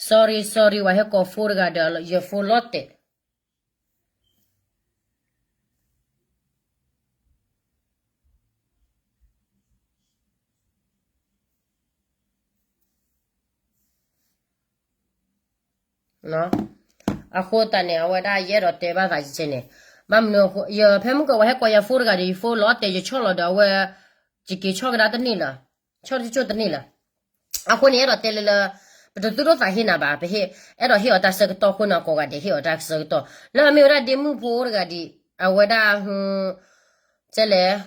sorry sorry ဝဲဟဲကိး phone တဂၤဒီး ယ phone လီၤတဲာ် အဃိသတးန့ၣ် အဝဲဒၣ်ယအဲၣ်ဒိးတဲဘၣ်သး ယဲန့ၣ် ဘၣ်မနုၤ ယဖဲမုၢ်ကီးဝဲဟဲကိးယၤ phone တဂၤဒီး ယ phone လီၤတဲာ် ယဆီၣ်လီၤဒီး အဝဲ ယက့ၤဆီၣ်ကဒါတန့ၢ်လၢၤ ဆီၣ်တကၠိၢ်တန့ၢ်လၢၤ. အဃိန့ၣ် ယအဲၣ်ဒိးတဲလၢလၢ ပတသူၣ်ဒိၣ်သးဟ့ၣ်နၤဘၣ် ပဟ့ၣ် အဲၣ်ဒိးဟ့ၣ်အီၤတၢ်ဆၢကတီၢ်အဃိန့ၣ် ကိးဂၤဒဲးဟ့ၣ်အီၤတၢ်ဆၢကတီၢ် လၢအမ့ၢ်ဝဲဒၣ်ဒ့မုၣ်ဖိတဂၤဒံး အဝဲဒၣ် ကဲလဲၣ်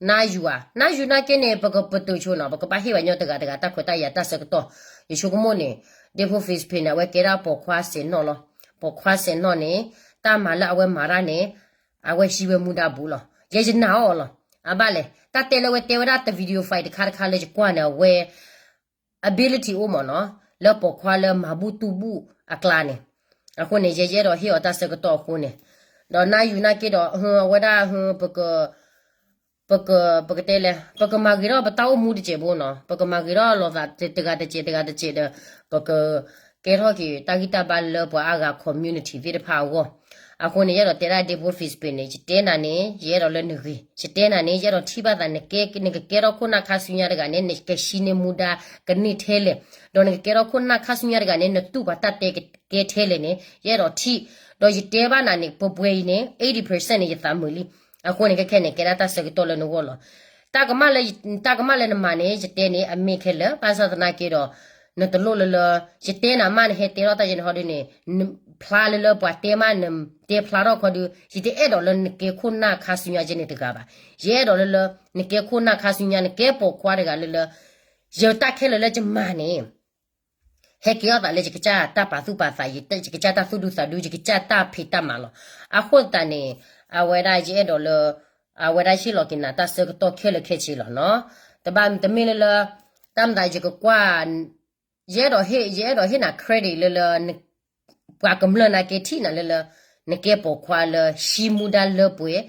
နါယူၤဧါ နါယူၤနာ်က့န့ၣ် ပကပတုာ်ဆိနီၤ ပကဘၣ်ဟ့ၣ်ဝဲညီတဂၤတဂၤ တၢ်ခွဲးတၢ်ယာ်တၢ်ဆၢကတီၢ် ယဆိကမိၣ်န့ၣ် ဒ့ဖိ Facebook န့ၣ် အဝဲကဲဒၣ်ပိာ်ခွါစဲးနီၣ်လီၤ. ပိာ်ခွါစဲးနီၣ်န့ၣ် တၢ်မၤလၢအဝဲမၤတၢ်န့ၣ် အဝဲဟံးဝဲမူဒါဘူးလီၤ. ယဲယနာ်အီၤလီၤ. အဘၣ်လဲၣ် တၢ်တဲလၢအဝဲတဲဝဲဒၣ်တ video file တခါတခါလၢယကွၢ်န့ၣ် အဝဲ ability အိၣ်မးနီၤ လၢပိာ်ခွါလၢမၤဘူၣ်တူၢ်ဘူၣ်အကျါန့ၣ် အဃိန့ၣ် ယဲယအဲၣ်ဒိးဟ့ၣ်အီၤတၢ်ဆၢကတီၢ်အဃိန့ၣ် ဒီးနါယူၤနာ်က့ဒီး အဝဲဒၣ် ပက ပက ပကတဲလဲၣ် ပကမၤဂ့ၤထီၣ်ပတၢ်အိၣ်မူတစဲးဖိနီၤ ပကမၤဂ့ၤထီၣ်လိာ်သးတဂၤတစဲးတဂၤတစဲးဒီး ပက ကဲထီၣ်က့ၤတၢ်ဂံၢ်တၢ်ဘါလၢပှၤအါဂၤ community သ့ၣ်တဖၣ်အဂီၢ်. အဃိန့ၣ် ယအဲၣ်ဒိးတဲဒၣ်ဒ့ဖိ Facebook န့ၣ် ယတဲနၤန့ၣ် ယအဲၣ်ဒိးလၢနဂ့ၤ ယတဲနၤန့ၣ် ယအဲၣ်ဒိးထံၣ်ဘၣ်သး နကကဲထီၣ်ခိၣ်နၢ်ခါဆူညါတဂၤန့ၣ် နကဟံးန့ၢ်မူဒါကန့ၢ်ထဲလဲၣ် ဒီးနကကဲထီၣ်ခိၣ်နၢ်ခါဆူညါတဂၤန့ၣ် နတူၢ်ပှၤတၢ်တဲကကဲထဲလဲၣ်န့ၣ် ယအဲၣ်ဒိးထံၣ် ဒီးယတဲဘၣ်နၤန့ၣ် ပှဲၤပှဲၤအံၤန့ၣ် eighty percent န့ၣ် ယသးမုာ်လံ. အဃိန့ၣ် ခဲခဲန့ၣ် ကဲဒၣ်တၢ်ဆၢကတီၢ်လၢနဂီၢ်လီၤ. တၢ်ကမၣ်လၢ တၢ်ကမၣ်လၢနမၤန့ၣ် ယတဲန့ၣ် အမ့ၢ်ခဲလၢာ် ဘၣ်ဆၣ်သနာ်က့ဒီး နတလိၣ်လၢလၢ ယတဲနၤမး နဟဲတဲထီၣ်တၢ်ယဲန့ၣ်ဟီဒုန့ၣ် ဖျါလၢလၢပှၤတဲမး နတဲဖျါထီၣ်ခီဒု ယတအဲၣ်ဒိးလၢနကဲခိၣ်နၢ်ခါဆူညါယဲန့ၣ်တဂၤဘၣ်. ယအဲၣ်ဒိးလၢလၢ နကဲခိၣ်နၢ်ခါဆူညါ နကဲပိာ်ခွါတဂၤလၢလၢ ယတၢ်ခဲလၢာ်လၢယမၤန့ၣ် ဟဲက့ၤအီၣ်သးလၢယကစၢ်တၢ်ပာ်သူၣ်ပာ်သး ယကစၢ်တၢ်သူၣ်ဒူသးဒူ ယကစၢ်တၢ်ဖံးတၢ်မၤလီၤ. အဃိသတးန့ၣ် အဝဲဒၣ်ယအဲၣ်ဒိးလၢ အဝဲဒၣ်ဟ့ၣ်လီၤက့ၤနၤတၢ်ဆၢကတီၢ်ခဲလၢာ်ခဲဆ့လီၤနီၤ. တဘၣ်တမ့ၢ်လၢလၢ တၢ်မတၤယကကွၢ် ယအဲၣ်ဒိးဟ့ၣ် ယအဲၣ်ဒိးဟ့ၣ်နၤ credit လၢလၢ ပှၤကမျၢၢ်နာ်က့ထံၣ်နၤလၢလၢ နကဲပိာ်ခွါလၢဟံးမူဒါလၢပှဲၤ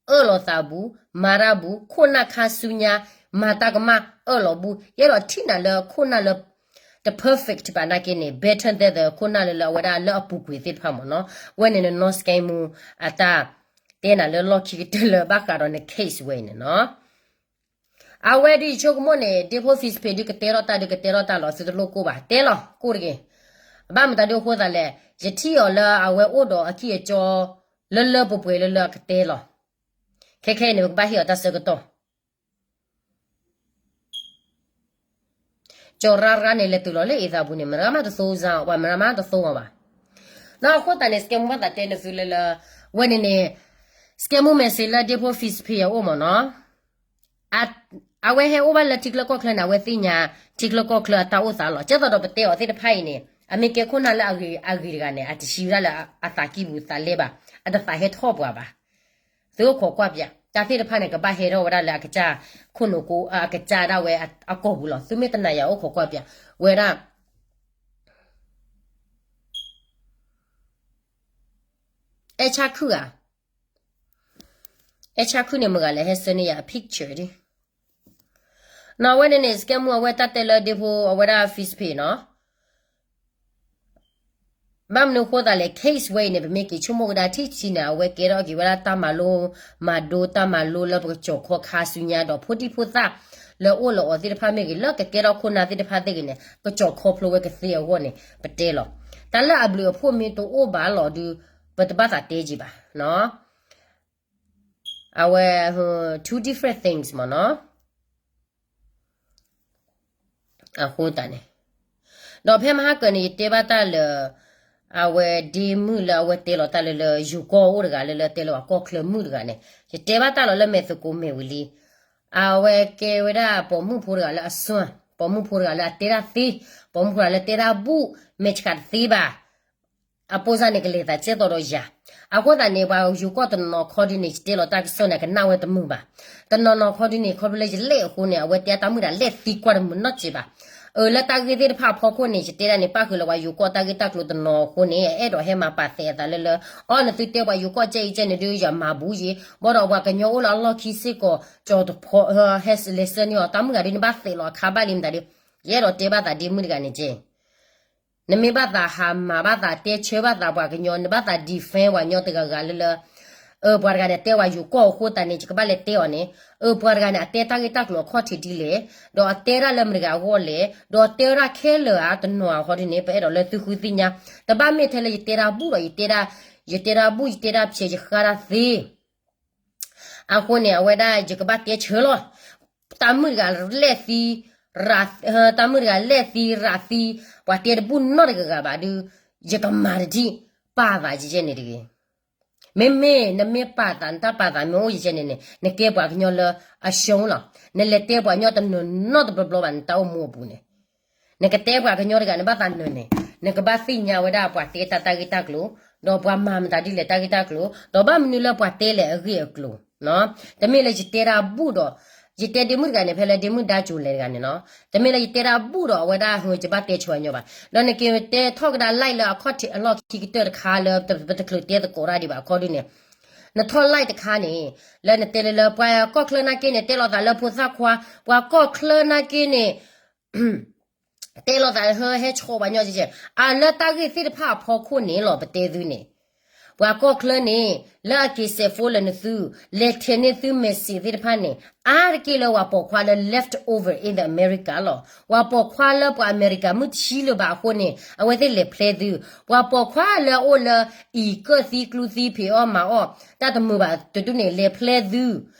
အၢၣ်လီၤသးဘူး မၤတၢ်ဘူး ခိၣ်နၢ်ခါဆူညါ မၤတၢ်ကမၣ်အၢၣ်လီၤဘူး ယအဲၣ်ဒိးထံၣ်နၤလၢခိၣ်နၢ်လၢ တ perfect ဘၣ်နာ်က့န့ၣ် better than the ခိၣ်နၢ်လၢလၢအဝဲဒၣ်လၢအပူၤကွံာ်သ့ၣ်တဖၣ်မ့ၢ်နီၤ. ဝဲန့ၣ်နနီၢ် scam မူ အတၢ်တဲနၤလၢလီၢ်ခံကတၢၢ်လၢဘၣ်ဃးဒီးန case ဝဲအံၤန့ၣ်နီၤ. အဝဲဒ်ယဆိကမိၣ်န့ၣ် ဒ့ဖိ Facebook ဒုကတဲထီၣ်တၢ်ဒုကတဲထီၣ်တၢ်လီၤ သုတလိၣ်ကိၢ်ဘၣ် တဲလီၤကိၢ်တဂ့ၤ. ဘၣ်မတၤဒုအဃိသးလဲၣ် ယထံၣ်အီၤလၢအဝဲအိၣ်ဒီးအကံၢ်အစီ လၢလၢပှဲၤပှဲၤလၢလၢအကတဲလီၤ. ခဲခဲအံၤန့ၣ် ပကဘၣ်ဟ့ၣ်အီၤတၢ်ဆၢကတီၢ် ကၠီၤရၢ်ရၢ်န့ၣ် လဲၤတုၤလီၤလၢအသးပူၤန့ၣ် မရမးတသိစါ ပှၤမရမးတသိအီၤဘၣ်. နီၢ်အဃိသတးန့ၣ် scam မူဘၣ်သးတဲနသုလၢလၢ ဝဲန့ၣ်န့ၣ် scam မူ message လၢဒ့ဖိ Facebook အအိၣ်မ့ၢ်နီၤ. အဝဲဟဲအိၣ်ဘၣ်လၢထံချၢကီၢ်ချၢန့ၣ် အဝဲသ့ၣ်ညါ ထံချၢကီၢ်ချၢအတၢ်အိၣ်သးလီၤ. ကဲသိးဒီးပတဲအီၤသ့ၣ်တဖၣ်အံၤန့ၣ် အမ့ၢ်ကဲခိၣ်နၢ်လၢအဂ့ၤတဂၤန့ၣ် အတဆံးဝဲဒၣ်လၢအသးကံၢ်ပူၤသးလဲဘၣ် အတသးဟဲထီၣ်ပှၤဘၣ်. သုအိၣ်ခိးကွၢ်ပၠး တၢ်သ့ၣ်တဖၣ်န့ၣ် ကဘၣ်ဟဲထီၣ်ဝဲဒၣ်လၢအကစၢ်ခိၣ်နူာ်ကိ အကစၢ်ဒၣ်ဝဲအကီၢ်ပူၤလီၤ. သုမ့ၢ်တနာ်ယၤအိၣ်ခိးကွၢ်ပၠး ဝဲဒၣ် အဲၣ်ဆၣ်ခုၣ်ဧါ. အဲၣ်ဆၣ်ခုၣ်န့ၣ် မတၤလဲၣ် ဟဲဆှၢန့ၢ်ယၤအ picture ဒ် နီၢ်ဝဲန့ၣ်န့ၣ် scam မူအဝဲတၢ်တဲလၢဒ့ဖိအဝဲဒၣ် Facebook နီၤ. ဘၣ်မနုၤအဃိသးလဲၣ် case ဝဲအံၤန့ၣ် ပမ့ၢ်က့ၤဆိကမိၣ်ကဒါထံၣ်ထံန့ၣ် အဝဲကဲထီၣ်က့ၤဝဲဒၣ်တၢ်မၤလိ မၤဒိတၢ်မၤလိလၢပကကၠီၤခီခါဆူညါဒီး ဖိဒံဖိသၣ်လၢအိၣ်လၢအီၤသ့ၣ်တဖၣ်မ့ၢ်ဂ့ၤ လၢကကဲထီၣ်ခိၣ်နၢ်သ့ၣ်တဖၣ်သ့ၣ်ဂ့ၤန့ၣ် ကကၠီၤခီဖျိဝဲကသ့အဂီၢ်န့ၣ် ပတဲလီၤ. တၢ်လၢအဘျုးအဖှိၣ်မ့ၢ်တအိၣ်ဘၣ်လီၤဒုး ပတဘၣ်သးတဲက့ၤဘၣ်နီၤ. အဝဲ two different things မ့ၢ်နီၤ. အဃိသတးန့ၣ် ဒီးဖဲမဟါကၢန့ၣ် ယတဲဘၣ်တၢ်လၢ အဝဲဒ့မုၣ်လၢအဝဲတဲလီၤတၢ်လၢလၢ ယိၤကီၢ်အိၣ်တဂၤလၢလၢတဲလၢပှၤကီၢ်ချၢမုၣ်တဂၤန့ၣ် ယတဲဘၣ်တၢ်လီၤလၢမဲာ်သကိးမဲာ်ဝံၤလံ. အဝဲကဲဝဲဒၣ်ပိာ်မုၣ်ဖိတဂၤလၢအစွၢ် ပိာ်မုၣ်ဖိတဂၤလၢအတဲတၢ်သ့ ပိာ်မုၣ်ဖိတဂၤလၢတဲတၢ်ဘူၣ် မဲာ်ဆှးတသ့ဘၣ် အပိစၢ်န့ၣ် ကလဲၤသးကဲသိးဒီးယၤ. အဃိသတးန့ၣ် ပှၤယိၤကီၢ်တနီၤခီဒုန့ၣ် ယတဲလီၤတၢ်ကစီၣ်န့ၣ် အကနၣ်ဝဲတမုာ်ဘၣ်. တနီၤနီၤခီဒုန့ၣ် ခီဖျိလၢယလဲၣ်အဃိန့ၣ် အဝဲတဲတၢ်မုၣ်ဒၣ်လဲၣ်သံကွၢ်တမုာ်နီတစဲးဘၣ်. အၢ လၢတၢ်ဂ့ၢ်သ့ၣ်တဖၣ်အဖီခိၣ်န့ၣ် ယတဲဒၣ်န့ၣ် ပၣ်ဃုာ်လၢပှၤယိၤကီၢ်တၢ်ဂ့ၢ်တၢ်ကျိၤတနီၤအဃိန့ၣ် အဲၣ်ဒိးဟဲမၤပာ်သးအသးလၢလၢ အီ နသုတဲပှၤယိၤကီၢ်ကဲအံၤကဲန့ၣ်ဒုး ယမၤဘူးယ့ၣ် ဘၣ်ဒီးပှၤကညီအိၣ်လၢအလီၢ်ခံစ့ၢ်ကီး ကၠီၤတဖီ ဟဲလဲၤဆှၢန့ၢ်အီၤ တၢ်မုၣ်ဂၤဒုးန့ၣ် ဘၣ်သဲးလီၤအခါဘၣ်လံမတၤဒုး ယအဲၣ်ဒိးတဲဘၣ်သးဒ့မုၣ်တဂၤန့ၣ်ကဲ နမ့ၢ်ဘၣ်သးဟးမၤဘၣ်သးတဲဆၢဘၣ်သးပှၤကညီ နဘၣ်သး defend ပှၤကညီတဂၤဂၤလၢလၢ အၢ ပှၤတဂၤန့ၣ် တဲဝဲယိၤကီၢ်အဃိသတးန့ၣ် ယကဘၣ်လဲၤတဲအီၤန့ၣ်, အၢ ပှၤတဂၤန့ၣ် အတဲတၢ်ဂ့ၢ်တၢ်ကျိၤအခီၣ်ထံးဒ်လဲၣ်, ဒီးအတဲဒၣ်လၢမတၤတဂၤအဂီၢ်လဲၣ်, ဒီးအတဲဝဲဒၣ်ခဲလၢာ်ဧါ တနီၤဟီဒ်န့ၣ် ပအဲၣ်ဒိးလၢသုဃုသ့ၣ်ညါ, တဘၣ်မ့ၢ်ထဲလၢယတဲဒၣ်ဘူၣ်ဒီး ယတဲဒၣ်, ယတဲဒၣ်ဘူၣ် ယတဲဒၣ်ဖျဲး ယဃၣ်တၢ်သ့ အဃိန့ၣ် အဝဲဒၣ်ယကဘၣ်တဲဆၢလီၤ. တၢ်မုၣ်တဂၤလဲၣ်သံ, တၢ်မုၣ်တဂၤလဲၣ်သံရၤသံ, ပှၤတဲတဘူၣ်နီတဂၤဂၤဘၣ်ဒုး, ယကမၤတထံၣ်, ပာ်သးယဲန့ၣ်တဂ့ၤ. မ့မ့ၢ်နမ့ၢ်ပာ်သး နတၢ်ပာ်သးမ့ၢ်အိၣ်ယဲန့ၣ်န့ၣ် နကဲပှၤကညီလၢအရှုံးလီၤ. နလဲၤတဲပှၤကညီတနီၤနီတဘျီဘျီဘၣ် နတၢ်အိၣ်မူအပူၤန့ၣ် နကတဲပှၤကညီတဂၤ နဘၣ်သးနၢၤန့ၣ် နကဘၣ်သ့ၣ်ညါဝဲဒၣ်ပှၤတဲတၢ်တၢ်ဂ့ၢ်တၢ်ကျိၤ, ဒီးပှၤမၤမတၤဒ်လဲၣ်တၢ်ဂ့ၢ်တၢ်ကျိၤ, ဒီးဘၣ်မနုၤလၢပှၤတဲလဲၣ်အဂ့ၢ်အကျိၤ, တမ့ၢ်လၢယတဲဒၣ်ဘူၣ်ဒီး, ယတဲဒ့မုၣ်တဂၤန့ၣ် ဖဲလၢဒ့မုၣ်ဒါကၠိၤလဲၤတဂၤန့ၣ်နီၤ, တမ့ၢ်လၢယတဲဒၣ်ဘူၣ်ဒီး အဝဲဒၣ်ဟၢယဘၣ်တဲဆၢအညီဘၣ်. ဒီးနက့ၤတဲထီၣ်ကဒါ like လၢအခီၣ်ထံးအလီၢ်ခံကတၢၢ်တခါလၢ ပတချုးတဲသကိးတၢ်ဒံးဘၣ်အခီဒုးန့ၣ်, နထီၣ် like တခါန့ၣ်, လၢနတဲလၢလၢပှၤကီၢ်ချၢနာ်က့န့ၣ် တဲလိာ်သးလၢဖိသၣ်ခွါ, ပှၤကီၢ်ချၢနာ်က့န့ၣ် တဲလိာ်သးဟဲဟဲဆိးပှၤညီကဲကဲ, အလၢတၢ်ဂ့ၢ်သ့ၣ်တဖၣ်အဖီခိၣ်န့ၣ်လီၤ ပတဲသုန့ၣ်, ပှၤကီၢ်ချၢန့ၣ် လၢအက့ၤစဲး phone လၢနသု, လဲၤထဲးန့ၢ်သု message သ့ၣ်တဖၣ်န့ၣ် အါတက့ၢ်လၢပှၤပိာ်ခွါလၢ left over in the America လီၤ. ပှၤပိာ်ခွါလၢပှၤအမဲရကၤမုၣ်တဆံလၢၤဘၣ်အဃိန့ၣ် အဝဲသ့ၣ်လဲၤဖျဲသု, ပှၤပိာ်ခွါလၢအအိၣ်လၢအံၤကၢၣ်သံကျူသံ ဖံးအီၣ်မၤအီၣ် တၢ်တမုာ်ဘၣ်တဒူၣ်န့ၣ် လဲၤဖျဲသု,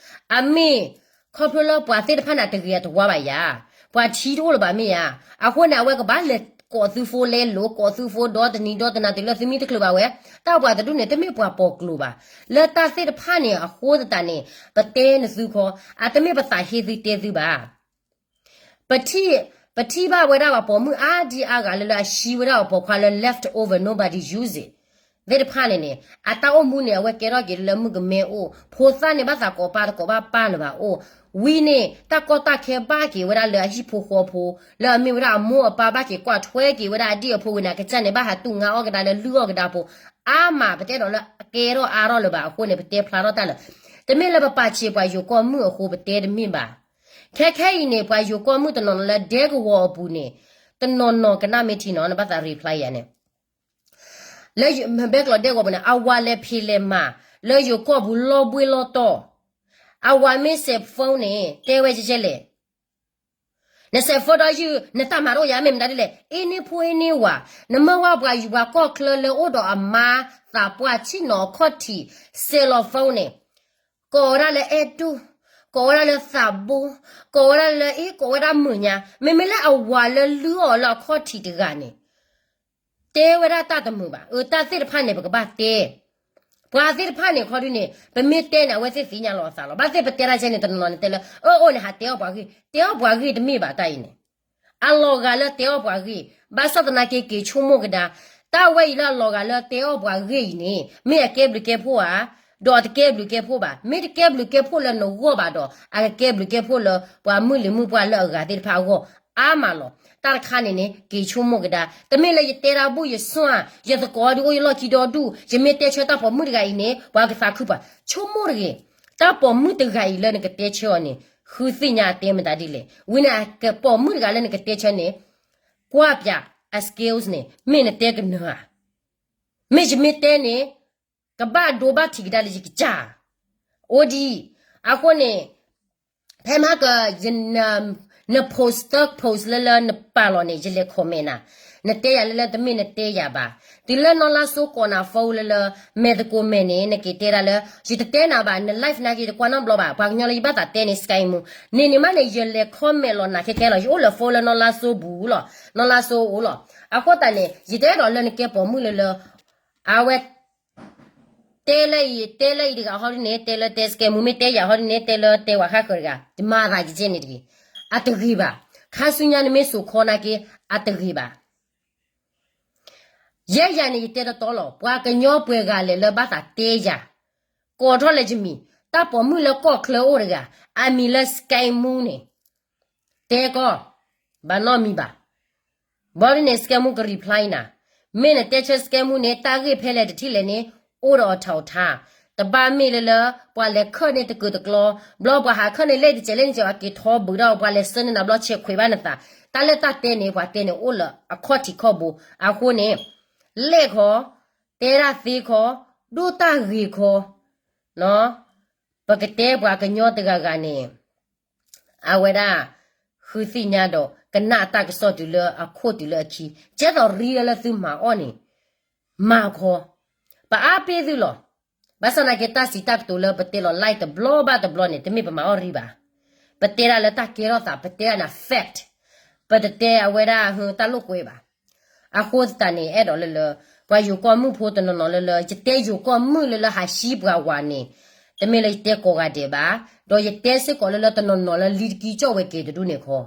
အမ့ၢ် ခီဖျိလၢပှၤသ့ၣ်တဖၣ်န့ၣ် တဂ့ၤအတဝါဘၣ်ယၤ, ပှၤထံတအိၣ်လၢၤဘၣ်မ့ၢ်ဧါ, အဃိန့ၣ် အဝဲကဘၣ်လဲၤကိးသု phone လဲလိာ် ကိးသု phone ဒီတနံၤဒီတနၤတုၤလၢသုမံတချုးဘၣ်ဝဲ, တၢ်ပှၤတဒူၣ်န့ၣ် တမ့ၢ်ပှၤပိာ်ကျိၤဘၣ်, လၢတၢ်သ့ၣ်တဖၣ်န့ၣ် အဃိသတးန့ၣ် ပတဲနသုခီ, အတမ့ၢ်ပသးဟ့သုတဲသုဘၣ်. ပထံၣ်, ပထံၣ်ဘၣ်ဝဲဒၣ်ပှၤပိာ်မုၣ်အါဒံအါဂၤလၢလၢအဟံးဝဲဒၣ်ပှၤပိာ်ခွါလၢ left over nobody use it သ့ၣ်တဖၣ်န့ၣ်န့ၣ် အတၢ်အိၣ်မူန့ၣ် အဝဲကဲထီၣ်က့ၤလၢမုၣ်ကမဲအိၣ်, ဖိသၣ်န့ၣ် ဘၣ်သးကိးပၢ်တကိးဘၣ်ပၢ်လၢၤဘၣ်အိၣ်, ဝံၤန့ၣ် တၢ်ကီတၢ်ခဲဘၣ်က့ၤဝဲဒၣ်လၢအဟံၣ်ဖိဃီဖိ, လၢအမ့ၢ်ဝဲဒၣ်အမိၢ်အပၢ်ဘၣ်က့ၤကွၢ်ထွဲက့ၤဝဲဒၣ်အဒံၣ်အဖိဝံၤန့ၣ် အကစၢ်န့ၣ် ဘၣ်ဟးတူၢ်ငါအီၣ်ကဒါလၢလုၢ်အီၣ်ကဒါဖိ, အါမး ပတဲဒီးလၢအကဲထီၣ်အါထီၣ်လၢၤဘၣ်အဃိန့ၣ် ပတဲဖျါထီၣ်တၢ်လၢာ်, တမ့ၢ်လၢပပာ်ဆံးပှၤယိၤကီၢ်မုၣ်အဃိပတဲတမ့ၢ်ဘၣ်. ခဲခဲအံၤန့ၣ် ပှၤယိၤကီၢ်မုၣ်တနီၤနီၤလၢဒဲကဝီၤအပူၤန့ၣ်, တနီၤနီၤကနၣ်မ့ၢ်ထံနီၤ နဘၣ်သး reply ယၤန့ၣ်, လၢဘဲကျိးဒဲကဝီၤပူၤန့ၣ် အဝၤလဲၤဖံးလဲၤမၤ လၢယိၤကီၢ်ပူၤလီၤဘှ့ၣ်လီၤတီၤ, အဝၤမ့ၢ်စဲး phone န့ၣ် တဲဝဲကဲလဲၣ် နစဲး phone ဒီးယုၢ် နတၢ်မၤတအိၣ်ယၤ မ့ၢ်မတၤဒ်လဲၣ် အ့န့ၢ်ဖိအ့န့ၢ်ဝၤ, နမ့ၢ်ဝဲပှၤယိၤပှၤကီၢ်ချၢလၢအိၣ်ဒီးအမါသးပှၢ်ဆ့ၣ်နီၤအခီၣ်ထံး, စဲးလီၤ phone န့ၣ်, ကိးဝဲဒၣ်လၢအဲၣ်တူၢ်, ကိးဝဲဒၣ်လၢသးဘိ, ကိးဝဲဒၣ်လၢအ့ ကိးဝဲဒၣ်မုာ်ညါ, မ့မ့ၢ်လၢအဝၤလၢလုၢ်အီၣ်လၢအခီၣ်ထံးတဂၤန့ၣ် တဲဝဲဒၣ်တၢ်တမုာ်ဘၣ်. အတၢ်သ့ၣ်တဖၣ်န့ၣ် ပကဘၣ်တဲ, ပှၤသ့ၣ်တဖၣ်န့ၣ်ခီဒုန့ၣ် ပမ့ၢ်တဲန့ၣ် အဝဲသ့ၣ်သ့ၣ်ညါလီၤအသးလီၤ. ဘၣ်သ့ၣ်ပတဲတၢ်ကဲန့ၣ် တနီၤနီၤန့ၣ်တဲလၢ အၢအိၣ်န့ၣ် ဟးတဲအီၣ်ပှၤဂ့ၢ်, တဲအီၣ်ပှၤဂ့ၢ်တမ့ၢ်ဘၣ်တၢ်အံၤန့ၣ်, အလီၤဂာ်လၢတဲအီၣ်ပှၤဂ့ၢ်, ဘၣ်ဆၣ်သနာ်က့ က့ၤဆိကမိၣ်ကဒါ, တၢ်ဝဲအံၤလၢအလီၤဂာ်လၢတဲအီၣ်ပှၤဂ့ၢ်အံၤန့ၣ် မ့ၢ်အကဲဘျုးကဲဖှိၣ်ဧါ, ဒီးအတကဲဘျုးကဲဖှိၣ်ဘၣ်. မ့ၢ်တကဲဘျုးကဲဖှိၣ်လၢနဂီၢ်ဘၣ်ဒီး အကကဲဘျုးကဲဖှိၣ်လၢပှၤမုၣ်လံၤမုၣ်ပှၢ်လၢအဂၤသ့ၣ်တဖၣ်အဂီၢ်, အါမးလီၤ. တၢ်တခါန့ၣ်န့ၣ် က့ၤဆိကမိၣ်ကဒါ, တမ့ၢ်လၢယတဲတၢ်ဘူၣ်ယစွၢ်, ယသကိးဒုးအိၣ်ယလီၢ်ခံဒီဒူၣ်, ယမ့ၢ်တဲဆၢတၢ်ပိာ်မုၣ်တဂၤအံၤန့ၣ် ပှၤကသးခုပှၤ, ဆိကမိၣ်တဂ့ၤ, တၢ်ပိာ်မုၣ်တဂၤအံၤလၢနကတဲဆၢအီၤန့ၣ် ဃုသ့ၣ်ညါအတဲမတၤဒ်လဲၣ်. ဝံၤန့ၣ် ပိာ်မုၣ်တဂၤလၢနကတဲဆၢန့ၣ် ကွၢ်ပၠး အ skills န့ၣ် မ့ၢ်နတဲကနၢၤဧါ, မ့ၢ်ယမ့ၢ်တဲန့ၣ် ကဘၣ်ဒိဘၣ်ထံးကဒါလၢယကစၢ်, အိၣ်ဒံး, အဃိန့ၣ် ဖဲမဟါက န post တ post လၢလၢနပာ်လီၤန့ၣ် ယလဲၤ comment နၤ, နတဲယၤလၢလၢတမ့ၢ်နတဲယၤဘၣ်. တုၤလၢနီၢ်လါစိကိးနၤ phone လၢလၢ မဲာ်သကိးမဲာ်န့ၣ် နက့ၤတဲဒၣ်လၢ ယတတဲနၤဘၣ်, န live နာ်က့ ယတကွၢ်နီတဘျီဘၣ်, ပှၤကညီလၢယဘၣ်သးတဲန့ၣ် Sky Moo န့ၣ်န့ၣ်မးန့ၣ် ယလဲၤ comment လီၤနၤခဲခဲလီၤ. ယအိၣ်လၢ phone လၢနီၢ်လါစိပူၤလီၤ, နီၢ်လါစိအိၣ်လီၤ. အဃိသတးန့ၣ် ယတအဲၣ်ဒိးလၢနကဲပိာ်မုၣ်လၢလၢ အဝဲ တဲလၢအံၤ တဲလၢအံၤတဂၤဟီဒ်န့ၣ် တဲလၢတဲ Sky Moo မ့ၢ်တဲယၤဟီဒ်န့ၣ် တဲလၢတဲဝၤဃၣ်ဃၢၤတဂၤ, ယမၤသးကကဲန့ၣ်တဂ့ၤ. အတဂ့ၤဘၣ်. ခါဆူညါနမ့ၢ်စိာ်ခီနာ်က့ အတဂ့ၤဘၣ်. ယဲယၤန့ၣ် ယတဲတတီလီၤ. ပှၤကညီပှဲၤဂၤလဲၣ်လၢဘၣ်သးတဲယၤ, ကိးထီၣ်လၢယမံၤ, တၢ်ပိာ်မုၣ်လၢကီၢ်ချၢအိၣ်တဂၤ, အမံၤလၢ Sky Moo န့ၣ် တဲကီၢ်, ဘၣ်နီတမံၤဘၣ်. ဘီဒ်န့ၣ် Sky Moo က reply နၤ, မ့ၢ်နတဲဆၢ Sky Moo န့ၣ် တၢ်ဂ့ၢ်ဖဲလဲၣ်တထံၣ်လဲၣ်န့ၣ် အိၣ်ဒီးအထီးထါ, တဘၣ်မ့ၢ်လၢလၢ ပှၤလဲၤခၢၣ်န့ၢ်တကုာ်တကျီ, ဘျီပှၤဟးခၢၣ်န့ၢ်လၢတစဲးလၢနစဲး အက့ၤထီဘုးဒီး ပှၤလဲၤဆှၢန့ၢ်နၤဘျီ ဆဲးခွဲးဘၣ်နသး, တၢ်လၢတၢ်တဲန့ၣ် ပှၤတဲန့ၣ်အိၣ်လၢ အခီၣ်ထံးခီၣ်ဘိ, အဃိန့ၣ် လဲၢ်ခီ, တဲဒၣ်သ့ခီ, ဒိၣ်တၢ်ဂ့ၤခီ, ပကတဲပှၤကညီတဂၤဂၤန့ၣ် အဝဲဒၣ် ဃုသ့ၣ်ညါဒီး ကနၣ်အတၢ်ကစီၣ်တုၤလၢအခိၣ်တုၤလၢအခံ, ကဲသိးရံလၢလၢသုမၤအီၣ်န့ၣ် မၤခီ, ပအါပ့ၢ်သုလီၤ. ဘၣ်ဆၣ်သနာ်က့ တၢ်စံးတၢ်ကတိၤလၢပတဲလီၤ live တဘျီဘၣ်တဘျီန့ၣ် တမ့ၢ်ပမၤအီၣ်ရံဘၣ်. ပတဲဒၣ်လၢတၢ်ကဲထီၣ်သး, ပတဲဒၣ်န့ၣ် fact, ပတတဲအဝဲဒၣ်ဟၢတၢ်လိာ်ကွဲဘၣ်. အဃိသတးန့ၣ် အဲၣ်ဒိးလၢလၢ ပှၤယိၤကီၢ်မုၣ်ဖိတနီၤနီၤလၢလၢ ယတဲယိၤကီၢ်မုၣ်လၢလၢဟးဟံးပှၤဝၤန့ၣ်, တမ့ၢ်လၢယတဲကိးဂၤဒဲးဘၣ်, ဒီးယတဲစ့ၢ်ကီးလၢလၢတနီၤနီၤလၢလံတကံကၠီၣ်ဝဲက့ၤတဒူၣ်န့ၣ်ခီ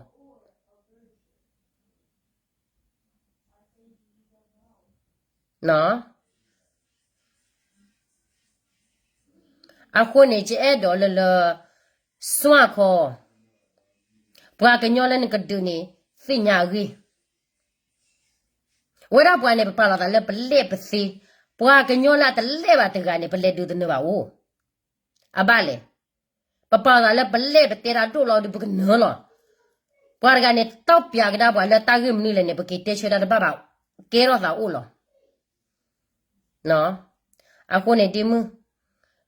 အဃိန့ၣ် ယအဲၣ်ဒိးလၢလၢ စွၣ်ခီ, ပှၤကညီလၢနကဒုးန့ၣ် သ့ၣ်ညါအဂ့ၢ်, ဝဲဒၣ်ပှၤန့ၣ် ပပာ်လီၤသးလၢပလဲၣ်ပသ့, ပှၤကညီလၢအတလဲၣ်ဘၣ်တဂၤန့ၣ် ပလဲၤဒုးတနၢၤဘၣ်အိၣ်, အဘၣ်လဲၣ်, ပပာ်လီၤသးလၢပလဲၣ်ပတဲတၢ်ဒိၣ်လီၤဒီး ပကနၢၤလီၤ. ပှၤတဂၤန့ၣ် တီၢ်ပၠးကဒါပှၤလၢတၢ်ဂ့ၢ်မနုၤလဲၣ်န့ၣ် ပက့ၤတဲဆၢတၢ်တဘၣ်ဘၣ်, ကဲထီၣ်သးအိၣ်လီၤ. အဃိန့ၣ်ဒ်မုၢ်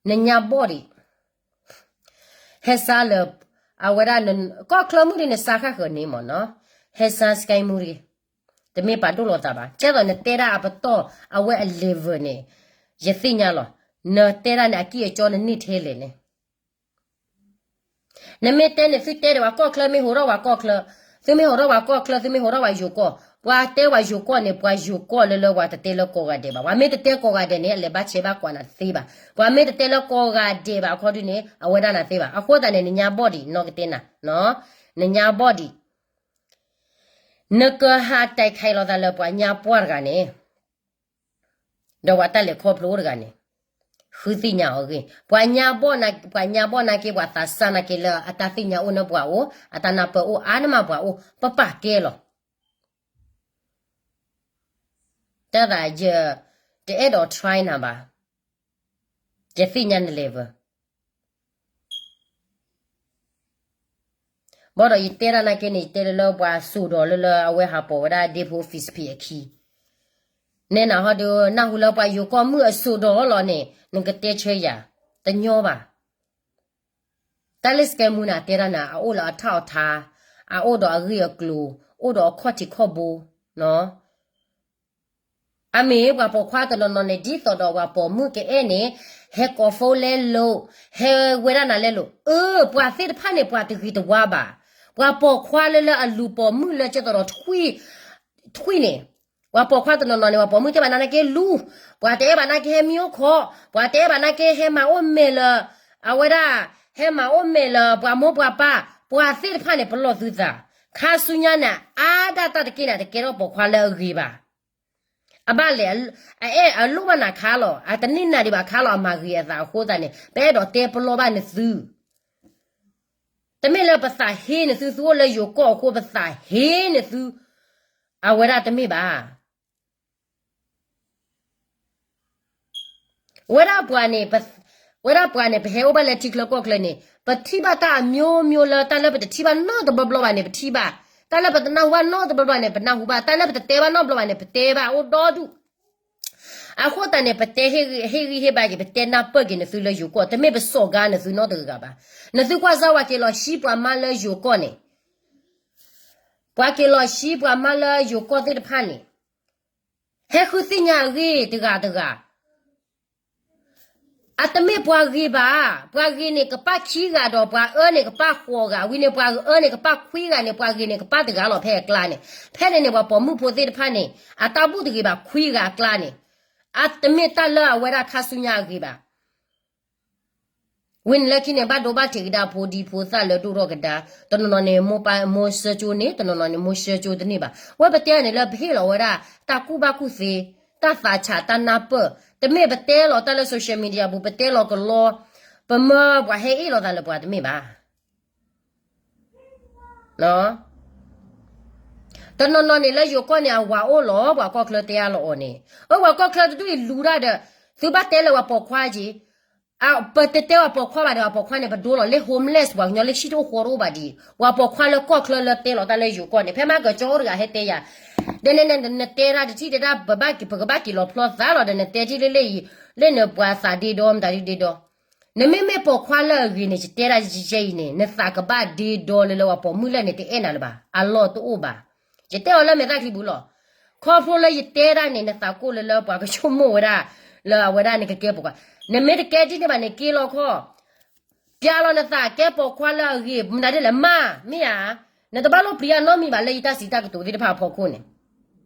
နညါဘီၣ်ဒံး, ဟဲစါလၢ အဝဲဒၣ် ကီၢ်ချၢမုၢ်ဒံးနစါဃၣ်ဃၢၤန့ၣ်မ့ၢ်နီၤ, ဟဲစါ စကဲမူရံ, တမ့ၢ်ပာ်ဒိၣ်လီၤသးဘၣ်. ကဲသိးနတဲဒၣ်အပတီၢ်အဝဲအ level န့ၣ် ယသ့ၣ်ညါလီၤ. နတဲဒၣ်န့ၣ် အကံၢ်အကၠီနန့ၢ်ထဲလဲၣ်န့ၣ် နမ့ၢ်တဲန့ၣ် သုတဲဒံးဝဲ ကီၢ်ချၢမ့ၢ်ဟးထီၣ်ဝဲကီၢ်ချၢ, သုမ့ၢ်ဟးထီၣ်ဝဲကီၢ်ချၢ သုမ့ၢ်ဟးထီၣ်ဝဲယိၤကီၢ်, ပှၤတဲဝဲယိၤကီၢ်န့ၣ် ပှၤယိၤကီၢ်လၢလၢပှၤတတဲလၢကိးဂၤဒဲးဘၣ်. ပှၤမ့ၢ်တတဲကိးဂၤဒဲးန့ၣ် အလဲၤဘၣ်ဆဲးဘၣ်ကွၢ်နၤသ့ဘၣ်. ပှၤမ့ၢ်တတဲလၢကိးဂၤဒဲးဘၣ်အခီဒုန့ၣ် အဝဲဒၣ်နၤသ့ဘၣ်. အဃိသတးန့ၣ် နညါဘီၣ်ဒံး နီၢ်ကတဲနၤ, နညါဘီၣ်ဒံး နကဟးတဲာ်ခဲးလိာ်သးလၢပှၤညါပှၢ်တဂၤန့ၣ် ဒီးပှၤတၢ်လဲၤခီဖျိတဂၤန့ၣ် ဃုသ့ၣ်ညါအီၤအဂ့ၢ်, ပှၤညါဘီၣ်နာ်က့ ပှၤညါဘီၣ်နာ်က့ ပှၤသးစၢ်နာ်က့လၢအတၢ်သ့ၣ်ညါအိၣ်လၢပှၤအိၣ်, အတၢ်နၢ်ပၢၢ်အိၣ် အါန့ၢ်မးပှၤအိၣ်, ပပာ်ကဲလီၤ. တၢ်သးယတအဲၣ်ဒိး try နၤဘၣ်, ယသ့ၣ်ညါန level ဘၣ်ဒီးယတဲတၢ်နာ်က့န့ၣ် ယတဲလၢလၢပှၤစိာ်ဒီးလၢလၢအဝဲဟးပိာ်ဝဲဒၣ်ဒ့ဖိ Facebook အခံ, နဲနၤဟီဒီး နၢ်ဟူလၢပှၤယိၤကီၢ်မုၣ်အစိာ်ဒီးလီၤန့ၣ် နကတဲဆၢယၤ, တညီဘၣ်. တၢ်လၢ စကဲမူ န့ၣ် အတဲတၢ်န့ၣ် အအိၣ်လၢအထီၣ်အထါ, အအိၣ်ဒီးအဂ့ၢ်အကျိၤ, အိၣ်ဒီးအခီၣ်ထံးခီၣ်ဘိ, အမ့ၢ်ပှၤပိာ်ခွါတနီၤနီၤန့ၣ် ဒ်သိးဒီးပှၤပိာ်မုၣ်ကအဲၣ်န့ၣ် ဟဲကိး phone လဲလိာ်, ဟဲဝဲဒၣ်နၤလဲလိာ်, အၢ ပှၤသ့ၣ်တဖၣ်န့ၣ် ပှၤတဂ့ၤတဝါဘၣ်. ပှၤပိာ်ခွါလၢလၢအလူၤပိာ်မုၣ်လၢကဲသိးဒီး ထွံၣ်န့ၣ်, ပှၤပိာ်ခွါတနီၤနီၤန့ၣ် ပှၤပိာ်မုၣ်တဲဘၣ်နၤနာ်က့လူၤ, ပှၤတအဲၣ်ဘၣ်နာ်က့ဟဲမံအိၣ်ခိး, ပှၤတအဲၣ်ဘၣ်နာ်က့ဟဲမၤအိၣ်မဲာ်လၢ အဝဲဒၣ် ဟဲမၤအိၣ်မဲာ်လၢပှၤမိၢ်ပှၤပၢ်, ပှၤသ့ၣ်တဖၣ်န့ၣ် ပလီၢ်သုသး, ခါဆူညါန့ၣ် အါဒၣ်တၢ်တက့ၢ်န့ၣ် တကဲထီၣ်ပိာ်ခွါလၢအဂ့ၤဘၣ်. အဘၣ်လဲၣ်, အအဲၣ်အလိၣ်ဘၣ်နၤခါလီၤ, အတန့ၢ်နၤဒံးဘၣ်ခါလီၤ, အမၤဂ့ၤအသးအဃိသတးန့ၣ် ပအဲၣ်ဒိးတဲပလီၢ်ဘၣ်နသု, တမ့ၢ်လၢပသးဟ့နသု, သုအိၣ်လၢယိၤကီၢ်အဃိ ပသးဟ့နသု, အဝဲဒၣ်တမ့ၢ်ဘၣ်. ဝဲဒၣ်ပှၤန့ၣ်, ဝဲဒၣ်ပှၤန့ၣ် ပဟဲအိၣ်ဘၣ်လၢထံချၢကီၢ်ချၢန့ၣ် ပထံၣ်ဘၣ်တၢ်အမျိုးမျိုးလၢ တၢ်လၢပတထံၣ်ဘၣ်နီတဘျီဘျီဘၣ်န့ၣ် ပထံၣ်ဘၣ်, တၢ်လၢပတနၢ်ဟူဘၣ်နီတဘျီဘျီန့ၣ် ပနၢ်ဟူဘၣ်, တၢ်လၢပတတဲဘၣ်နီတဘျီဘၣ်န့ၣ် ပတဲဘၣ်အိၣ်ဒီဒူၣ်. အဃိသတးန့ၣ် ပတဲဟ့ၣ်ဂံၢ်ဟ့ၣ်ဘါက့ၤ, ပတဲနၢ်ပၢၢ်က့ၤနသုလၢယိၤကီၢ်, တမ့ၢ်ပစိာ်ကါနသုနီတဂၤဂၤဘၣ်. နသုကွၢ်စၢ် ပှၤက့ၤလီၤဟံးပှၤမါလၢယိၤကီၢ်န့ၣ်, ပှၤက့ၤလီၤဟံးပှၤမါလၢယိၤကီၢ်သ့ၣ်တဖၣ်န့ၣ် ဟဲဃုသ့ၣ်ညါအဂ့ၢ်တဂၤတဂၤ, အတမ့ၢ်ပှၤဂ့ၤဘၣ်. ပှၤဂ့ၤန့ၣ်ကပၣ်ခံဂၤဒီး ပှၤအၢန့ၣ်ကပၣ်ဃိးဂၤ, ဝံၤန့ၣ် ပှၤအၢန့ၣ်ကပၣ်ခွံဂၤန့ၣ်, ပှၤဂ့ၤန့ၣ်ကပၣ်တဂၤလီၤ ဖဲအကျါန့ၣ်. ဖဲန့ၣ်န့ၣ် ပှၤပိာ်မုၣ်ဖိသ့ၣ်တဖၣ်န့ၣ် အတၢ်ဘူၣ်တဂ့ၤဘၣ် ခွံဂၤအကျါန့ၣ်, အတမ့ၢ်တၢ်လၢအဝဲဒၣ်ခါဆူညါအဂ့ၤဘၣ်. ဝံၤန့ၣ်လၢခံန့ၣ် ဘၣ်ဒိဘၣ်ထံးကဒါဖိဒံဖိသၣ်လၢဒိၣ်ထီၣ်ကဒါ, တနီၤနီၤန့ၣ် မိၢ်ပၢ်မိၢ်ဆှၢကၠိန့ၣ်, တနီၤနီၤန့ၣ် မိၢ်ဆှၢကၠိတန့ၢ်ဘၣ်. ဝဲပတဲန့ၣ်လၢပဟ့ၣ်လီၤဝဲဒၣ် တၢ်ကူၣ်ဘၣ်ကူၣ်သ့, တၢ်သးဆး, တၢ်နၢ်ပၢၢ်, တမ့ၢ်ပတဲလီၤတၢ်လၢ social media ပူၤ, ပတဲလီၤကလီ, ပမၢပှၤဟဲအ့ၣ်လိာ်သးလၢပှၤတမ့ၢ်ဘၣ်. တနီၤနီၤန့ၣ်လၢယိၤကီၢ်န့ၣ် အဝၤအိၣ်လီၤ, ပှၤကီၢ်ချၢတဲအါလီၤအီၤန့ၣ်, အၢ ပှၤကီၢ်ချၢတဒူၣ်အံၤလူၤတၢ်ဒီး, သုဘၣ်တဲလၢပှၤပိာ်ခွါက့ၤ, ပတတဲဝဲပိာ်ခွါဘၣ်ဒီး ပှၤပိာ်ခွါန့ၣ် ပဒိလီၤလၢ homeless ပှၤကညီလၢဟံၣ်တအိၣ်ဃီတအိၣ်ဘၣ်ဒံး, ပှၤပိာ်ခွါလၢကီၢ်ချၢလၢတဲလီၤတၢ်လၢယိၤကီၢ်န့ၣ် ဖဲမၤကၢၤကၠီအိၣ်တဂၤဟဲတဲယၤ, ဒီးန့ၣ် နတဲတၢ်တထံၣ်တဲဒၣ် ပဘၣ်က့ၤ ပကဘၣ်က့ၤလီၤဖျီသးလီၤဒီး နတဲထံၣ်လၢလၢအံၤ, လၢနပှၤသးဒ့ဒီမတၤဒ့ဒီ, နမ့မ့ၢ်ပိာ်ခွါလၢအဂ့ၤန့ၣ် ယတဲဒၣ်ယဲအံၤန့ၣ် နသးကဘၣ်ဒ့ဒီလၢလၢပှၤပိာ်မုၣ်လၢန့ၣ် တအဲၣ်နၤလၢၤဘၣ်, အလီၢ်တအိၣ်ဘၣ်. ယတဲအီၤလၢမဲာ်သၣ်ချံပူၤလီၤ. ခီဖျိလၢယတဲဒၣ်န့ၣ် နသးကိၢ်လၢလၢပှၤကဆိကမိၣ်ဝဲဒၣ် လၢအဝဲဒၣ်နကကဲပိာ်ခွါ, နမ့ၢ်တကဲဒ်န့ၣ်ဘၣ်န့ၣ် က့ၤလီၤခီ ပျဲလီၤနသးကဲပိာ်ခွါလၢအဂ့ၤ မတၤဒ်လဲၣ်မး မ့ၢ်ဧါ. နတဘၣ်လိၣ်ပျံၤအနီတမံၤဘၣ်လၢယတၢ်စံးတၢ်ကတိၤသ့ၣ်တဖၣ်အဖီခိၣ်န့ၣ်,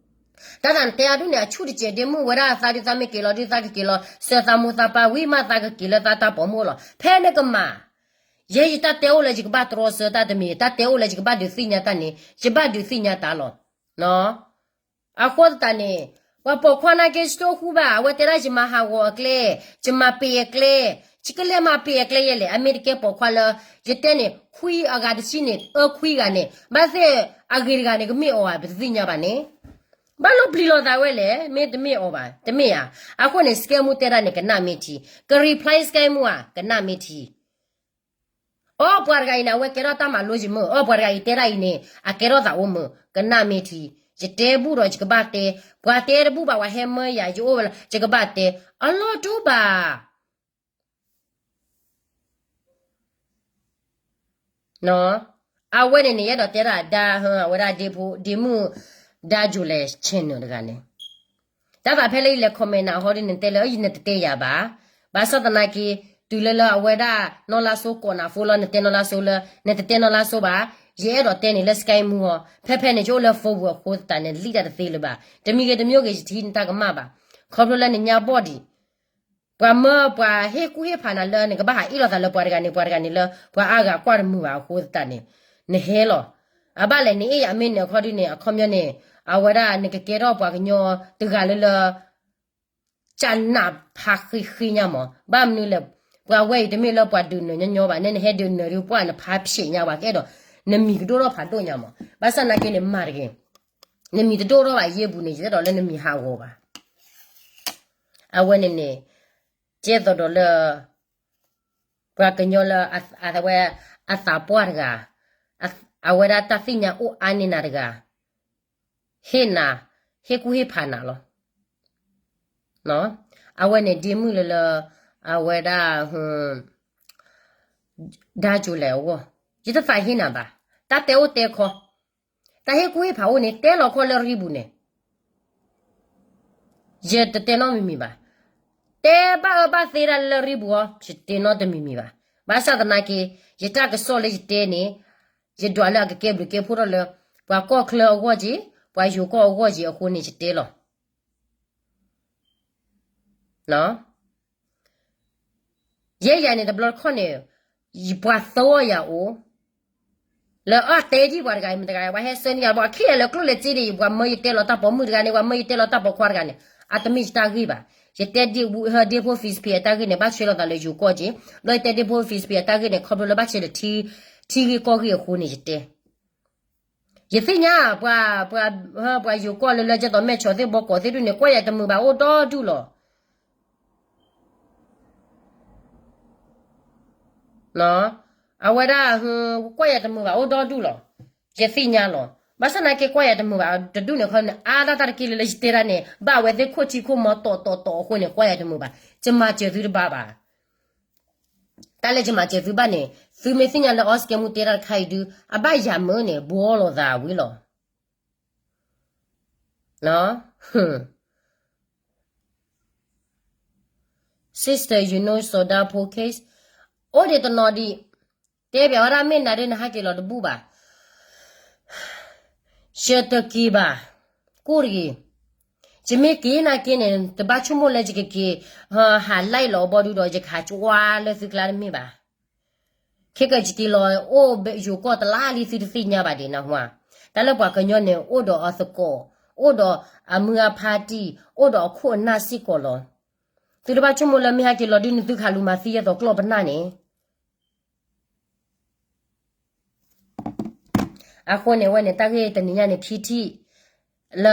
တၢ်သးနတဲအဒူၣ်န့ၣ် အဆူၣ်တစဲးဒ့မုၣ်ဝဲဒၣ် သးဒုးသးမ့ၢ်က့ၤလီၤဒုးသးကက့ၤလီၤ စၢၤသးမိၢ်သးပၢ်ဝံၤမးသးကက့ၤလၢသးတၢ်ပိာ်မုၣ်လီၤ. ဖဲနကမၤ ယဲယတၢ်တဲအိၣ်လၢယကဘၣ်တြီဆၢတၢ်တမံၤ, တၢ်တဲအိၣ်လၢယကဘၣ်ဒုးသ့ၣ်ညါတၢ်န့ၣ် ယဘၣ်ဒုးသ့ၣ်ညါတၢ်လီၤ. အဃိသတးန့ၣ် ပှၤပိာ်ခွါနာ်က့ ယတအိၣ်ဃူဘၣ်, အဝဲတဲဒၣ်ယမၤဟးဂီၤအကျဲ, ယမၤပ့ၤအကျဲ, ယကလဲၤမၤပ့ၤအကျဲယဲလဲၣ်, အမ့ၢ်တကဲပိာ်ခွါလၢ ယတဲန့ၣ် ခွံအဂၤတဆံန့ၣ် အၢခွံဂၤန့ၣ် ဘၣ်သ့ၣ်အဂ့ၤတဂၤန့ၣ် ကမ့ၢ်အီၤဧါ ပတသ့ၣ်ညါဘၣ်န့ၣ်, ဘၣ်လိၣ်ပျံၤလိာ်သးဝဲလဲၣ်, မ့ၢ်တမ့ၢ်အီၤဘၣ်, တမ့ၢ်ဧါ. အဃိန့ၣ် စကဲမူတဲဒၣ်န့ၣ် ကနၣ်မ့ၢ်ထံ, က reply စကဲမူဧါ ကနၣ်မ့ၢ်ထံ အီ ပှၤတဂၤအံၤန့ၣ် အဝဲကဲထီၣ်တၢ်မၤလိယမုၢ်, အီ ပှၤတဂၤအံၤတဲဒၣ်အံၤန့ၣ် အကဲထီၣ်သးအိၣ်မုၢ်, ကနၣ်မ့ၢ်ထံ, ယတဲဘူၣ်ဒီးယကဘၣ်တဲ, ပှၤတဲတဘူၣ်ဘၣ် ပှၤဟဲမၢယၤ ယအိၣ်ဝဲလၢ ယကဘၣ်တဲ, အလီၢ်တအိၣ်ဘၣ်. အဝဲန့ၣ်န့ၣ် ယအဲၣ်ဒိးတဲဒၣ်ဒါ အဝဲဒၣ်ဒ့ဖိ ဒ့မုၣ် ဒါယိၤလဲၤ channel တဂၤန့ၣ် တၢ်သးဖဲလၢယလဲၤ comment နၤဟီဒ်နတဲလၢ ယနတတဲယၤဘၣ်. ဘၣ်ဆၣ်သနာ်က့ တုၤလၢလၢအဝဲဒၣ်နီၢ်လါစိကိးနၤ phone လီၤ နတဲနီၢ်လါစိလၢ နတတဲနီၢ်လါစိဘၣ်. ယအဲၣ်ဒိးတဲန့ၣ်လၢ Sky မူဟီ ဖဲဖဲန့ၣ် ယအိၣ်လၢ phone ပူၤအဃိသတးန့ၣ် လံၣ်တၢ်တသ့လၢၤဘၣ်. တမံၤဂ့ၤတမံၤဂ့ၤ ယထံၣ်နတၢ်ကမၣ်ဘၣ်. ခီဖျိလၢနညါဘီၣ်ဒံး ပှၤမၢ ပှၤဟ့ၣ်ကူၣ်ဟ့ၣ်ဖးနၤလၢ နကဘၣ်ဟးအ့ၣ်လိာ်သးလၢပှၤတဂၤန့ၣ် ပှၤတဂၤန့ၣ်လၢ ပှၤအါဂၤကွၢ်တမုာ်ဘၣ်အဃိသတးန့ၣ် နဟဲလီၤ. အဘၣ်လဲၣ် နအ့ၣ်ယၤမ့ၢ်န့ၣ် အခီဒ်န့ၣ် အခီပညီန့ၣ် အဝဲဒၣ်နကကဲထီၣ်ပှၤကညီတဂၤလၢလၢ ကနၣ်ဖးဃံဃံညါမး. ဘၣ်မနုၤလဲၣ် ပှၤဝဲအံၤတမ့ၢ်လၢပှၤဒုးနၢၤညီညီဘၣ်. နဲနဟဲဒုးနၢၤဒုးပှၢ်နဖါဖျဲးညါဝဲ ကအဲၣ်ဒိး နမံၤကဒိၣ်ထီၣ်ဖးဒိၣ်ညါမး. ဘၣ်ဆၣ်သနာ်က့န့ၣ် မၤတဂ့ၤ. နမံၤတဒိၣ်ထီၣ်ဘၣ်ယ့ၢ်ပူၤန့ၣ် ယအဲၣ်ဒိးလၢနမံၤဟးဂီၤဘၣ်. အဝဲန့ၣ်န့ၣ် ကဲသိးဒီးလၢ ပှၤကညီလၢ အဝဲ အသးပှၢ်တဂၤ, အဝဲဒၣ်တၢ်သ့ၣ်ညါအိၣ်အါန့ၢ်နၤတဂၤ, ဟ့ၣ်နၤ, ဟ့ၣ်ကူၣ်ဟ့ၣ်ဖးနၤလီၤ. အဝဲန့ၣ်ဒ့မုၣ်လၢလၢ အဝဲဒၣ် ဒါကၠိၤလဲၣ်အဂီၢ်, ယတသးဟ့နၤဘၣ်. တၢ်တဲအိၣ်တဲခီ, တၢ်ဟ့ၣ်ကူၣ်ဟ့ၣ်ဖးအိၣ်န့ၣ် တဲလီၤခီလၢရံပူၤန့ၣ်, ယတတဲနီတမံၤမံၤဘၣ်. တဲဘၣ်အၢဘၣ်သီတၢ်လၢရံပူၤအီၤ ယတဲနီတမံၤမံၤဘၣ်. ဘၣ်ဆၣ်သနာ်က့ ယတၢ်ကစီၣ်လၢယတဲန့ၣ် ယဒွးလၢအကကဲဘျုးကဲဖှိၣ်ထီၣ်လၢ ပှၤကီၢ်ချၢအဂီၢ်က့ၤ, ပှၤယိၤကီၢ်အဂီၢ်က့ၤအဃိန့ၣ် ယတဲလီၤ. ယဲယၤန့ၣ် တဘျီတခီၣ်န့ၣ် ပှၤသၢဂီၢ်ယၤအိၣ်, လၢအတဲဒံၣ်ပှၤတဂၤအံၤ မတဂၤ ပှၤဟဲဆှၢန့ၢ်ယၤ ပှၤခံဂၤလၢကျိၣ်လဲၤစ့ဒံးအံၤ ပှၤမၢယတဲလီၤတၢ်ပိာ်မုၣ်တဂၤန့ၣ် ပှၤမၢယတဲလီၤတၢ်ပိာ်ခွါတဂၤန့ၣ် အတမ့ၢ်ယတၢ်ဂ့ၢ်ဘၣ်. ယတဲဒ့ၣ်ဝူ ဟၢဒ့ၣ်ဖိ Facebook အတၢ်ဂ့ၢ်န့ၣ် ဘၣ်ဆှၢလီၤသးလၢယိၤကီၢ်က့ၤ, ဘျီယတဲဒ့ၣ်ဖိ Facebook အတၢ်ဂ့ၢ်န့ၣ် ခီဖျိလၢဘၣ်ဆှၢလၢ ထံဂ့ၢ်ကီၢ်ဂ့ၢ်အဃိန့ၣ် ယတဲ ယသ့ၣ်ညါ ပှၤ ပှၤ ပှၤယိၤကီၢ်လၢလၢ ကဲသိးမဲၢ်ဆီးသ့ၣ်ဘီကီးသ့ၣ်ဒုးန့ၣ် ကွၢ်ယၤတမုာ်ဘၣ်အိၣ်ဒီဒူၣ်လီၤ. အဝဲဒၣ် ကွၢ်ယၤတမုာ်ဘၣ် အိၣ်ဒီဒူၣ်လီၤ. ယသ့ၣ်ညါလီၤ. ဘၣ်ဆၣ်သနာ်က့ ကွၢ်ယၤတမုာ်ဘၣ်တဒူၣ်န့ၣ်ခီန့ၣ် အါဒၣ်တၢ်တက့ၢ်လၢလၢယတဲဒၣ်န့ၣ် ဘၣ်အဝဲသ့ၣ်ခိၣ်ထံခိၣ်မီၤတီၤတီၤတီၤအဃိန့ၣ် ကွၢ်ယၤတမုာ်ဘၣ်. ယမၤစၢၤသုတဘၣ်ဘၣ်. တၢ်လၢယမၤစၢၤသုဘၣ်န့ၣ် သုမ့ၢ်သ့ၣ်ညါလၢအီစကဲမူတဲတၢ်တခါအံၤဒုး အဘၣ်ယၤမုာ်န့ၣ် ဘှီလိာ်သးဝံၤလီၤ. Sister, you know Soda Poor case? အိၣ်ဒံးတနီၤဒံး, တဲပျးဝဲဒၣ်မ့ၢ်နၤဒ်နဟးက့ၤလီၤတဘူၣ်ဘၣ်. ယတက့ၤဘၣ်, ကိၣ်တဂ့ၤ. ယမ့ၢ်က့ၤနာ်က့န့ၣ် တဘၣ်ဆိကမိၣ်လၢယကက့ၤ ဟးလဲလီၤဘီဒုဒီး ယကဟးကွၢ်လၢသုကျါတမ့ၢ်ဘၣ်. ခဲကယက့ၤလီၤအိၣ်ယိၤကီၢ်တလါလံ သုတသ့ၣ်ညါဘၣ်ဒံးနၢ်ဟူဧါ. တၢ်လၢပှၤကညီန့ၣ် အိၣ်ဒီးအသကိး, အိၣ်ဒီးအမုၢ်အဖါတံၢ်, အိၣ်ဒီးအခိၣ်အနၢ်စ့ၢ်ကီးလီၤ. သုတဘၣ်ဆိကမိၣ်လၢမ့ၢ်ဟဲက့ၤလီၤဒုးန့ၣ် သုခးလူၤမၤသံယဲသိးကျီၢ်ပနၢ်န့ၣ် အဃိန့ၣ် အဝဲန့ၣ် တၢ်ဂ့ၢ်တနံၤညါန့ၣ် ခံထံၣ်, လၢ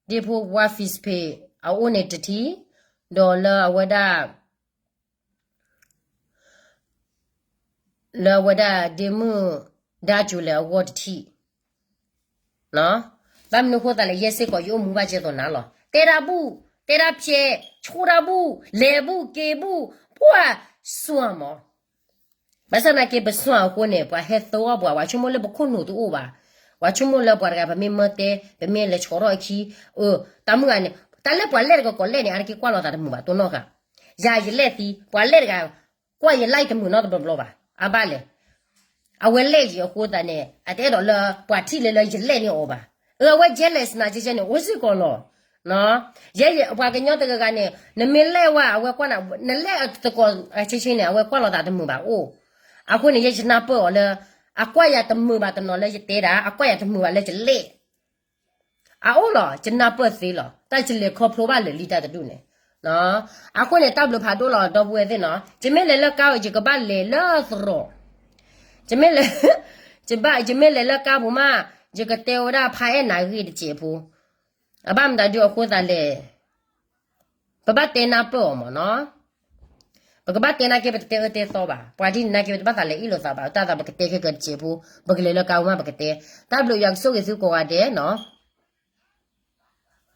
ဒ့ၣ်ဖိဝါ Facebook အအိၣ်န့ၣ်တထံၣ်, ဒီးလၢအဝဲဒၣ် လၢအဝဲဒၣ်ဒ့မုၣ်ဒါကၠိၤလဲၤအဂီၢ်တထံၣ်, ဘၣ်မနုၤအဃိသတးလဲၣ် ယဲစ့ၢ်ကီးယအိၣ်မူဘၣ်ကဲသိးနၤလီၤ. တဲတၢ်ဘူၣ်, တဲတၢ်ဖျဲး, ဆိတၢ်ဘူၣ်, လဲၤဘူၣ်က့ၤဘူၣ်, ပှၤစွၣ်မး. ဘၣ်ဆၣ်သနာ်က့ ပစွၣ်အဃိန့ၣ် ပှၤဟဲသီပှၤ, ပှၤဆိကမိၣ်လၢပခိၣ်နူာ်တအိၣ်ဘၣ်, ပှၤဆိကမိၣ်လၢပှၤတဂၤ ပမ့ၢ်မၢတဲ ပမ့ၢ်လဲၤဆီထီၣ်အခံ, တၢ်မုၢ်ဂၤန့ၣ် တၢ်လၢပှၤလဲၢ်တဂၤကိးလဲၢ်န့ၣ် အါတက့ၢ်ကွၢ်လိာ်သးတမုာ်ဘၣ် တိၢ်နီၣ်ဃာ်, ယၤယလဲၢ်သံ ပှၤလဲၢ်တဂၤ ကွၢ်ယ like တမုာ်နီတဘျီဘျီဘၣ်, အါဘၣ်လဲၣ်. အဝဲလဲၢ်ယံၤအဃိသတးန့ၣ် အတအဲၣ်ဒိးလၢပှၤထံၣ်လၢလၢယလဲၢ်န့ၢ်အီၤဘၣ်. အဝဲ jealous နၤကဲကဲန့ၣ် အိၣ်စ့ၢ်ကီးလီၤ. ယဲ ပှၤကညီတဂၤဂၤန့ၣ် နမ့ၢ်လဲၢ်ဝဲ အဝဲကွၢ်နၤ နလဲၢ်သကိးဆ့ဆ့န့ၣ် အဝဲကွၢ်လိာ်သးတမုာ်ဘၣ်အိၣ်. အဃိန့ၣ် ယဲယနၢ်ပၢၢ်အီၤလၢ အကွၢ်ယၤတမုာ်ဘၣ်တနီၤလၢယတဲဒၣ် အကွၢ်ယၤတမုာ်ဘၣ်လၢယလဲၢ် အအိၣ်လီၤ, ယနၢ်ပၢၢ်သ့လီၤ, တၢ်ယလဲၤခီဖျိဘၣ်လၢာ်လံတၢ်တဒူၣ်န့ၣ်. အဃိန့ၣ် တၢ်ဘျုးဖးဒိၣ်လီၤ ဒီပုၢ်ဝဲၢ်သ့ၣ်နီၤ, ယမ့ၢ်လဲၤလၢကါ ယကဘၣ်လဲၤလၢသရိာ်, ယမ့ၢ်လဲၤ, ယဘၣ်, ယမ့ၢ်လဲၤလၢကါပူၤမး ယကတဲဝဲဒၣ်ဖးအဲၣ်နၤဂ့ၢ်တစဲးဖိ, အဘၣ်မတၤဒုအဃိသတးလဲၣ် ပဘၣ်တဲနၢ်ပၢၢ်အီၤမးနီၤ. ပကဘၣ်တဲနာ်က့ ပတတဲအၢတဲသီဘၣ်, ပှၤဒ်န့ၣ်နာ်က့ ပတဘၣ်သးလဲၤအ့ၣ်လိာ်သးဘၣ်, တၢ်သးပကတဲခဲကတစဲးဖိ, ပကလဲၤလၢကါပူၤမးပကတဲ, တၢ်ဘျုးယွၤကဆိၣ်ဂ့ၤသုကိးဂၤဒဲးနီၤ.